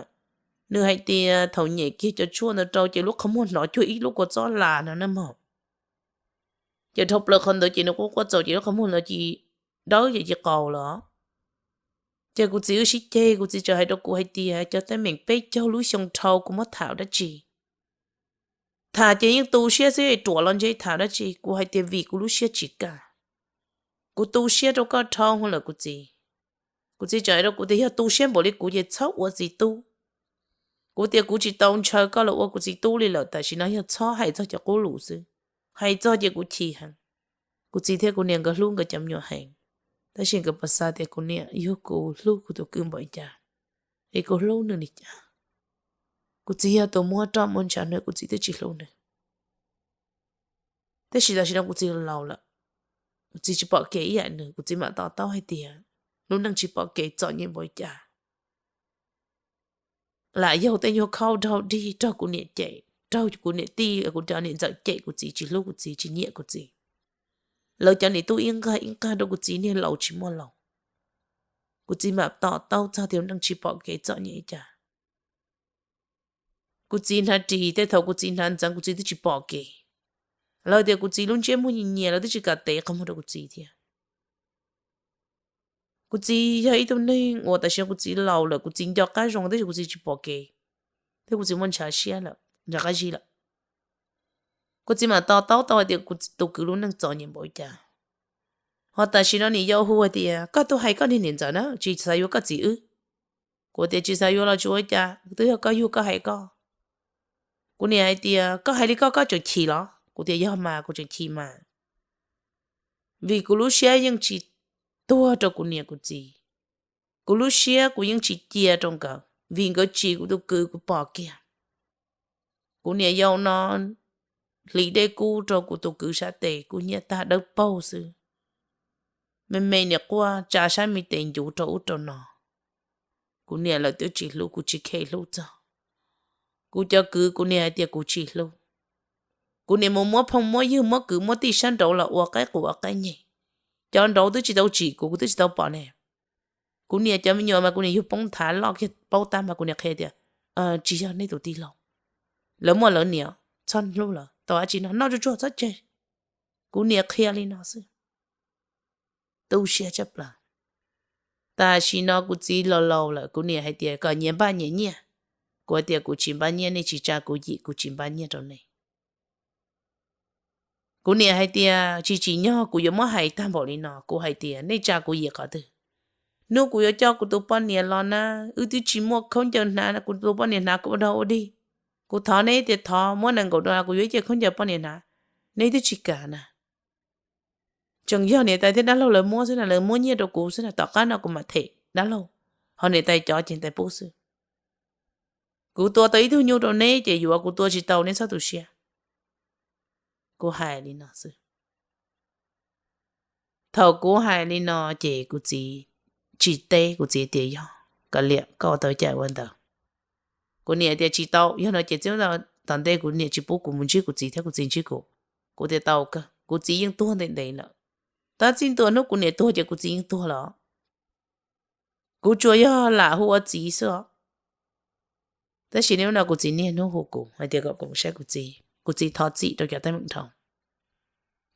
Nws hais tias thaum nyem kiag cov tshuaj ntawd rau ces lub qhov muag hnov cuag ib lub kua txob las no na mog. Ces dhau plaws qhov ntawd ces nws quaj quaj txaus ces lub qhov muag ntawd ces dawb ces cia qaus lawm. Ces kuv txiv wb sib ceg, kuv txiv txawm hais rau kuv hais tias, Cov teeb meem peb caug lub xyoo dhau kuv muab tham dab tsi? Tham ces yeej tu siab xwb, ruam los ntshe tham dab tsi? Kuv hais tias, Vim kuv lub siab tsis kaj. Kuv tu siab rau koj dhau lawm kuv txiv. Kuv txiv txawm hais rau kuv tias, Yog tu siab npaum li kuv ces txhob ua txiv tub. Kuv tias, Kuv tsis tau ntshaw koj los ua kuv txiv tub li lawm, tam sim no yog txhob hais txog cov qub lus xwb. Hais txog ces kuv chim heev. Kuv txiv thiab kuv niam nkawd hlub nkawd cov me nyuam heev, tab sis nkawd puas xav tias kuv niam yug kuv hlub kuv tus kwv npaum li cas, es kuv hlub nws li cas? Kuv txiv yog tus muab roj muab ntshav nws, kuv txiv twb tsis hlub nws. Tab sis tam sim no kuv txiv laus lawm, kuv txiv tsis pom kev ib yam nws, kuv txiv mam to taub hais tias lub neej tsis pom kev txom nyem npaum li cas. Lam yug tej nyuag khau raug dig raug kuv niam cem, raug kuv niam tij, kuv cov niam ntxawm cem kuv txiv, tsis hlub kuv txiv, tsis nyiam kuv txiv. Lawv cov niam tub ib nqag ib nqag rau kuv txiv niag laus tsis muaj laus. Kuv txiv mam to taub txog tias lub neej tsis pom kev txom nyem li cas. Kuv txiv hnav ris, tej thaum kuv txiv hnav ntxeev kuv txiv twb tsis pom kev. Lawv tias kuv txiv lub ntsiab muag nyias nyias, lawv twb tsis kam tev qhov muag rau kuv txiv thiab. Kuv txiv yog ib tug neeg uas tam sim no kuv txiv laus lawm, kuv txiv nco qab zoo tab sis kuv txiv tsis pom kev, thiab kuv txiv muaj ntshav siab lawm, ntshav qab zib lawm. Kuv txiv mam to taub tau hais tias kuv tus kwv lub neej txom nyem npaum li cas. Ho tam sim no niam yau hu hais tias, Koj tuaj hais koj niag niam ntxawm na, tsis xav yuav koj txiv wb. Kuv tias, Tsis xav yuav los tsis ua cas, twb yog koj yug koj hais koj. Kuv niam hais tias, Koj hais li koj, koj tseem chim los? Kuv tias, Yog mas, kuv tseem chim mas. Vim kuv lub siab yeej tsis tuag rau kuv niam kuv txiv. Kuv lub siab kuv yeej tsis cia rau nkawd, vim nkawd tsim kuv tus kwv kuv pom kiag. Kuv niam yau no hliv dej kub rau kuv tus kwv sab tes kub hnyiab tag dawb paug xwb. Me me niam quaj tsa sab me tes ncuv rau ub rau no. Kuv niam lawv twb tsis hlub, kuv tsis kheev hlub txog. Kuv cov kwv kuv niam hais tias kuv tsis hlub. Kuv niam mus muab phooj muab ywg muab kwv muab tij sab nraud los ua qaib qus ua qaib nyeg. Cov nraud twb tsis tau tsim kuv, kuv twb tsis tau pom ne. Kuv niam cov me nyuam mas kuv niam yug poob nthav loj kiag paub tab mas kuv niam qhia tias, Tsis yog nej tus tij laug, lawv muaj lawv niam, txhob hlub lawv, tau dab tsi no noj tsuag tsuag txhob tseg. Kuv niam qhia li no xwb. Tu siab tshaj plaws. Tam sim no kuv txiv laus laus lawm, kuv niam hais tias kom nyias npaj nyias nyiaj. Kuv hais tias kuv tsis npaj nyiaj, nej tsis tsa kuv yim kuv tsis npaj nyiaj rau nej. Kuv niam hais tias tsis tsim nyog kuv yuav muab hais tag npaum li no. Kuv hais tias nej tsa kuv yim qhov twg? Hnub kuv yuav coj kuv tus poj niam los na, wb twb tsis muaj khaub ncaws hnav, kuv tus poj niam hnav kuv ua dog ua dig. Kuv thov neb tias thov muab nees nkaum dollar kuv yuav ib ce khaub ncaws poj niam hnav, neb twb tsis kam na. Tseem yog niam tais thiab dab laug lawv muab xwb na, lawv muab nyiaj rau kuv xwb na, tom qab no kuv mam them dab laug, ho niam tais cov ces niam tais pub xwb. Kuv tua tau ib tug nyuj rau neb ces yuav, kuv tua tsis tau neb txhob tu siab. Kuv hais li no xwb. Thaum kuv hais li no ces kuv txiv tsis teb, kuv txiv tias yog, kav liam, koj ua tau cas ua ntawd. Kuv niam tias tsis tau, yog no ces txij tom ntej kuv niam tsis pub kuv mus ntsib kuv txiv thiab kuv txiv ntsib kuv. Kuv tias tau kawg, kuv txiv yeej tuag ntev ntev lawm. Tab txij ntua hnub kuv niam tuag ces kuv txiv yeej tuag lawm. Kuv tsuas yog lam hu ua txiv xwb os. Tab sis niaj hnub no kuv txiv niaj hnub hu kuv hais tias kom kuv mus saib kuv txiv, kuv txiv thov txim rau cov teeb meem dhau.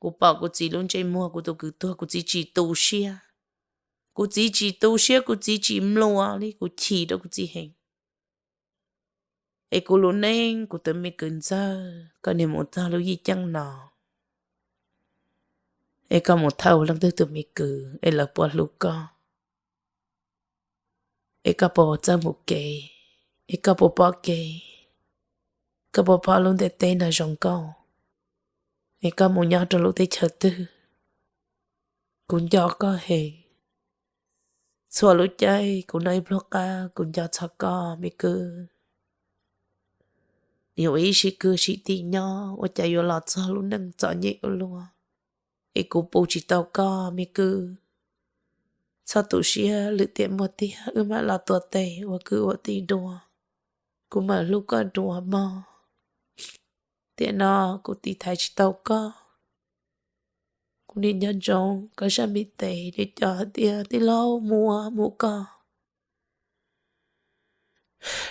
Kuv pom kuv txiv lub ntsej muag, kuv tus kwv tuag, kuv txiv tsis tu siab. Kuv txiv tsis tu siab, kuv txiv tsis mluas li, kuv chim rau kuv txiv heev. Es kuv lub neej, kuv tus me kwv ntxawg, koj niag mus txog lub yij ceeb no, es koj mus thawj leej twg tus me kwv es lawv puas hlub koj? Es koj puas txawj mus kev? Es koj puas pom kev? Koj puas pom lub ntiaj teb no zoo nkauj? Es koj mus nyob rau lub teb chaws twg? Kuv nco koj heev. Txhua lub caij kuv noj ib pluag qab kuv nco txog koj me kwv. Yuav ua ib sim kwv sim tij nyob ua cas yuav los txog lub neej txom nyem ua luaj, es kuv pab tsis tau koj me kwv. Txhob tu siab, lwm tiam muaj tiag wb mam los tuav tes ua kwv ua tij dua. Kuv mam hlub koj dua mog. Tiam no kuv tiv thaiv tsis tau koj. Kuv niam nco ntsoov koj sab me tes, niam cov hais tias tij laug, mus mus koj.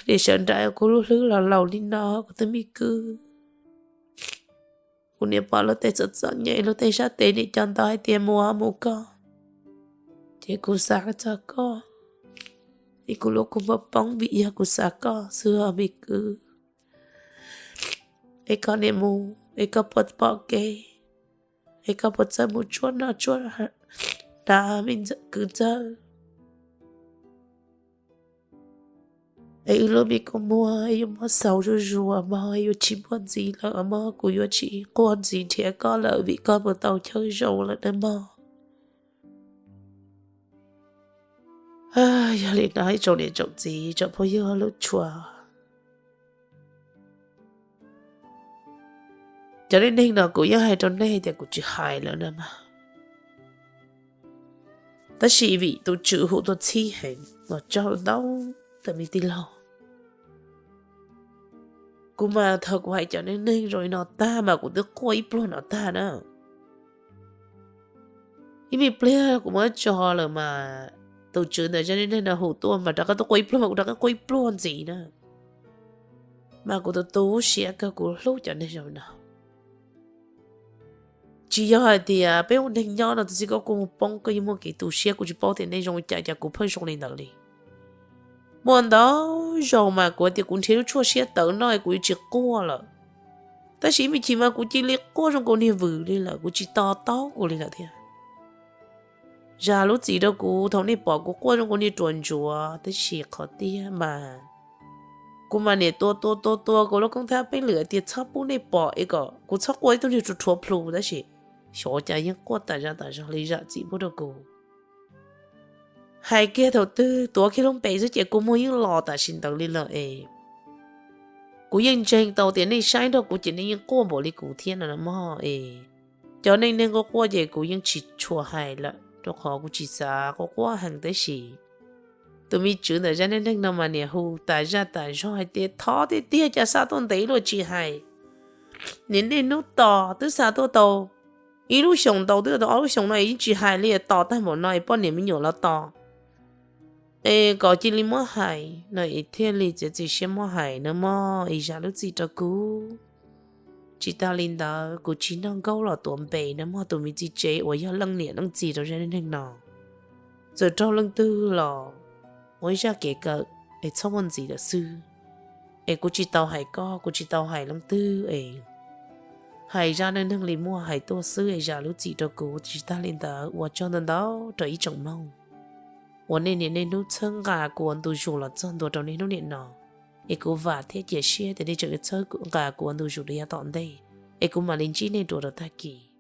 Niam sawv nraim kuv lub hlwb los laus li no kuv tus me kwv. Kuv niam pom luag tej txom txom nyem, luag tej sab tes, niam cov ntaus hais tias mus mus koj. Ces kuv xav txog koj, es kuv lub kua muag poob vim yog kuv xav koj xwb os me kwv. Es koj niam mus es koj puas pom kev? Es koj puas txawj mus tsuab noj tsuab hnav me kwv ntxawg? Es wb lub me kua muag es yuav muab xaus zuj zus mog, es yuav tsis muaj ntxiv lawm mog, kuv yuav tsis quaj ntxiv nrhiav koj lawm vim koj mus tau chaw zoo lawm nawb mog. Yog li no ib tsoom niam tsoom txiv tsoom phooj ywg lub tshua, cov neej neeg no kuv yeej hais rau nej tias kuv tsis hais lawm na mas, tab sis vim tus tswv hu tuaj txhib heev los tsaug ntau ntawm me tij laug. Kuv mas thaum kuv hais cov neej neeg zoo li no tag mas kuv twb quaj ib pluag no tag na. Ib me pliag kuv muab tso lawm mas tus tswv ntawm zaj neej neeg no hu tuaj mas rov qab tuaj quaj ib pluag mas kuv rov qab quaj ib pluag ntxiv na. Mas kuv tus tu siab kawg, kuv hlub cov neeg zoo li no. Tsis yog hais tias peb ua neeg nyob no tus txij koj kua muag poob koj yeej muaj kev tu siab, kuv tsis paub tias nej zoo li cas cas kuv pheej zoo li ntawd li. Muaj ntau zaus mas kuv tias kuv nrhiav lub tshuaj siab tawv noj kuv yuav tsis quaj lawm, tab sis ib me chim mas kuv cia li quaj zoo nkaus niag vwm li lawm, kuv tsis to taub kuv li lawm thiab. Zam lub txim rau kuv thaum nej pom kuv quaj zoo nkaus niag ruam ntsuav, tab sis qhov tiag mas kuv mas niam tua tua tua tua kuv lub koob thab peb lwm tias txhob pub nej pom es kom kuv txhob quaj ib tug niag rhuav rhuav plhu, tab sis xyov cas yeej quaj tas zaj tas zog li, zam txim pub rau kuv. Hais kiag thaum twg tuav kiag lub npe xwb ces kua muag yeej los tam sim ntawd li lawm es. Kuv yeej ntseeg tau tias nej saib nrog kuv ces nej yeej quaj npaum li kuv thiab no mog es. Cov neej neeg quaj quaj ces kuv yeej tsis tshua hais lawm rau qhov kuv tsis xav quaj quaj heev tab sis tus me tswv ntawm zaj neej neeg no mas niam hu tas zaj tas zog hais tias thov tiag tiag cas xa tuaj ntev luaj tsis hais. Niam niaj hnub tos twb xa tuaj tau ib lub xyoos ntau twb tau ob lub xyoos no es yeej tsis hais li, tos tag npaum no es poj niam me nyuam los tos es kom cia li muab hais no es thiaj li txiav txim siab muab hais na mog es zam lub txim rau kuv. Tsis tas li ntawd kuv tsis noj nkaub los tuav npe na mog, tus me txiv tsev uas yog leej niam leej txiv rau zaj neej neeg no txawm raug leej twg los ua ib zaj kev kawm es txhob muaj ntxiv lawm xwb. Es kuv tsis tau hais koj, kuv tsis tau hais leej twg es Hais zaj neej neeg li muaj hais tuaj xwb es zam lub txim rau kuv. Tsis tag li ntawd, ua tsaug ntau ntau rau ib tsoom mloog uas nej niaj hnub txhawb nqa kuv ua ntu zus los txog ntua rau niaj hnub niaj no, es kuv vam thiab cia siab tias nej tseem yuav txhawb nqa kuv ua ntu zus rau yav tom ntej, es kuv mam li ntsib nej dua rau tag kis.